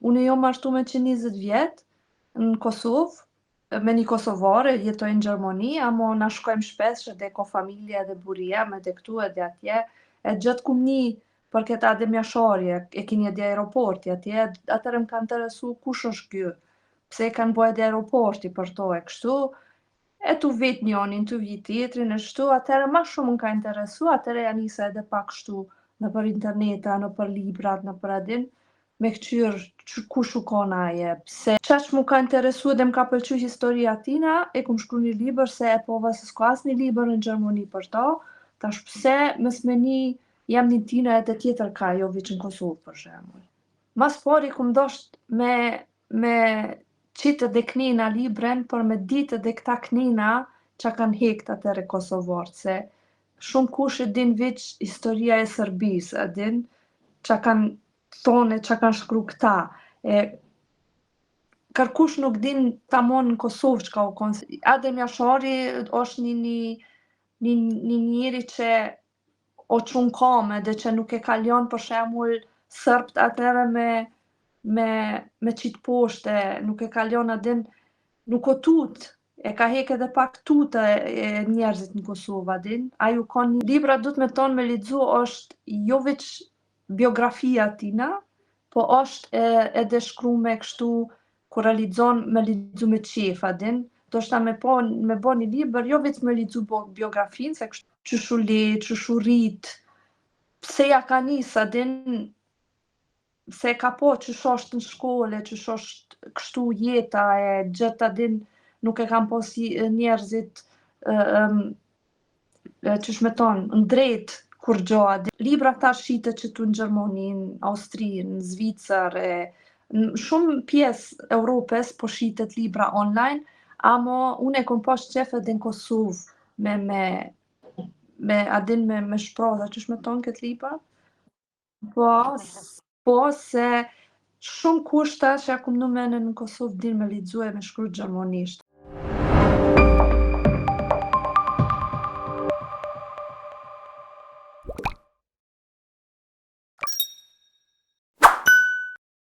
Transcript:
Unë jom martu me që 20 vjet në Kosovë, me një kosovare, jetoj në Gjermani, amo na shkojmë shpesh edhe ko familje edhe burri jem edhe këtu edhe atje, e gjithë kum ni për këtë Adem Jashari, e kini edhe aeroporti atje, atëherë më ka interesu kush është ky, pse e kanë bo edhe aeroporti për to e kështu, e tu vet njonin, tu vit tjetrin e kështu, atëherë ma shumë më ka interesu, atëherë ja nisa edhe pak kështu nëpër interneta, nëpër librat, nëpër adin, me këqyr kush u kon aje, pse. Qaq mu ka interesu edhe më ka pëlqy historia tina, e kum shkru një libër se e pova se s'ka asnjë libër në Gjermani për to, tash pse mos me ni jemnin tina edhe tjetër ka, jo veç në Kosovë për shembull. Mas pari kum dosht me me qitë edhe knena libren për me ditë edhe këta knena që kanë hekt atëherë kosovarët, se shumë kush e din veç historia e Serbisë, e din që kanë thonë, që kanë shkru këta. E, kërkush nuk din tamon në Kosovë çka u konë. Adem Jashari është një, një, një, një njeri që o qu n'kamë edhe që nuk e ka ljon për shembull sërbt atëherë me me me qit poshtë, nuk e ka ljon adin, nuk o tut, e ka hek edhe pak tutë e, e njerëzit në Kosovë, adin. Ai u kon një libra duhet me tonë me lexu është jo veç biografia tina, po është e, edhe shkrume kështu kur e lexon me lexu me qef, a din, ndoshta me po me bo një libër, jo veç me lexu biografinë, se kështu qysh u le, qysh u rrit, pse ja ka nis, a din, se ka po qysh është në shkollë, qysh është kështu jeta e gjithë, a din, nuk e kanë pos njerëzit ë qysh me thonë, në drejt kur gjo, a din. Libra tash shitet që tu në Gjermani, në Austri, në Zvicër, e në shumë pjesë Europës po shitet libra online, amo unë e kom pas qef edhe në Kosovë me me me a din me me shproza, qysh me thonë këtë libra? Po, po se shumë kush tash ja kum vnu menën në Kosovë din me lexu e me shkru gjermanisht.